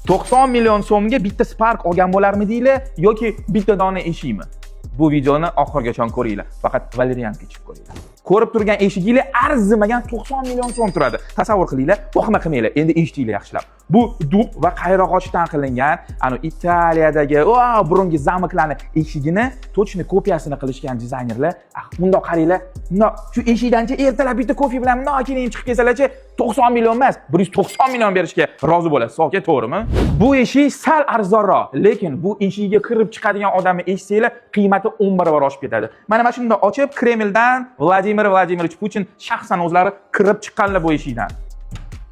90 million so'mga bitta Spark olgan bo'larmidinglar yoki bitta dona eshikmi? Bu videoni oxirigacha ko'ringlar. Faqat valerianka ichib ko'ringlar. Ko'rib turgan eshiginglar arzimagan 90 million so'm turadi. Tasavvur qilinglar, vahima qilmanglar. Endi eshitinglar yaxshilab. Bu dub va qayrog'ochdan qilingan, anu Italiyadagi, o, burungi замок larni eshigini точно kopiyasini qilishgan dizaynerlar. Ah, bundoq qaranglar, bundoq shu eshikdancha ertalab bitta kofe bilan bundoq keyin chiqib kelsalarchi, 90 million emas, 190 million berishga rozi bo'lasiz. Aka, to'g'rimi? Bu eshik sal arzonroq, lekin bu eshikka kirib chiqadigan odamni eshitsanglar, qiymati 10 barobar oshib ketadi. Mana shunday ochib, Kremldan Vladimir Vladimirovich Putin shaxsan o'zlari kirib chiqqanlar bu eshikdan.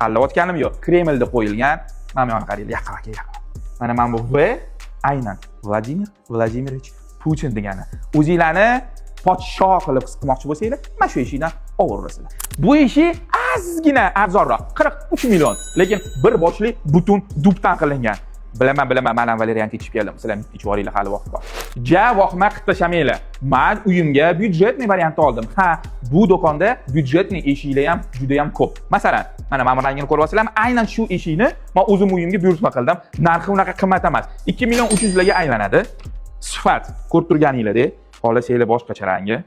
Aldayotganim yo'q. Kremlda qo'yilgan. Mana bu yoqni qaranglar, yaqin aka, yaqin. Mana bu V aynan Vladimir Vladimirovich Putin degani. O'zinglarni podshoh qilib his qilmoqchi bo'lsanglar, mana shu eshikdan olaverasizlar. Bu eshik ozgina arzonroq, 43 million, lekin bir boshli butun dubdan qilingan. Bilaman, bilaman, men ham valerianka ichib keldim. Sizlar ham ichib yuboringlar, hali vaqt bor. Ja vahima qilib tashlamanglar. Men uyimga бюджетный variantni oldim. Ha, bu do'konda бюджетный eshiklar ham juda ham ko'p. Masalan, mana bu rangini ko'ryapsizlarmi? Aynan shu eshikni men o'zim uyimga buyurtma qildim. Narxi unaqa qimmat emas. 2 million 300 larga aylanadi. Sifat ko'rib turganinglardek, xohlasanglar boshqacha rangi.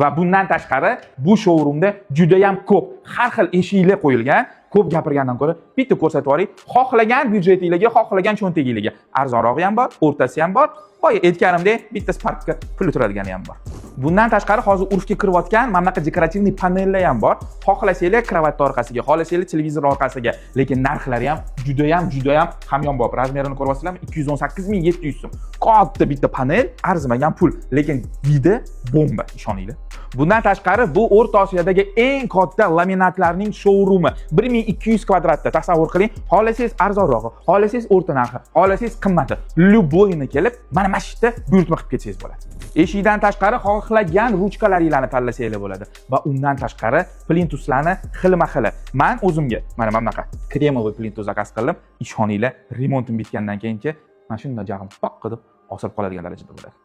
Va bundan tashqari bu showroomda juda ham ko'p har xil eshiklar qo'yilgan. Ko'p gapirgandan ko'ra bitta ko'rsatib yuboring. Xohlagan byudjetinglarga, xohlagan cho'ntaginglarga arzonrog'i ham bor, o'rtasi ham bor. Boya aytganimdek, bitta Sparkka pul turadigani ham bor. Bundan tashqari hozir urfga kirayotgan mana bunaqa декоративный panellar ham bor. Xohlasanglar kravatni orqasiga, xohlasanglar televizor orqasiga, lekin narxlari ham juda ham, juda ham hamyonbop. Размер ini ko'ryapsizlarmi? 218 700 so'm. Katta bitta panel arzimagan pul, lekin вид i bomba, ishoninglar. Bundan tashqari bu O'rta Osiyodagi eng katta laminatlarning showroomi 1200 kvadratda. Tasavvur qiling, xohlasangiz arzonrog'i, xohlasangiz o'rta narxi, xohlasangiz qimmati. Любой ini kelib, mana shu yerda buyurtma qilib ketsangiz bo'ladi. Eshikdan tashqari xohlagan ruchkalaringlarni tanlasanglar bo'ladi va undan tashqari plintuslarni xilma-xili. Men o'zimga mana bunaqa кремовый plintus заказ qildim. Ishoninglar, remontim bitgandan keyinchi mana shunday jag'im poq qilib osilib qoladigan darajada bo'ladi.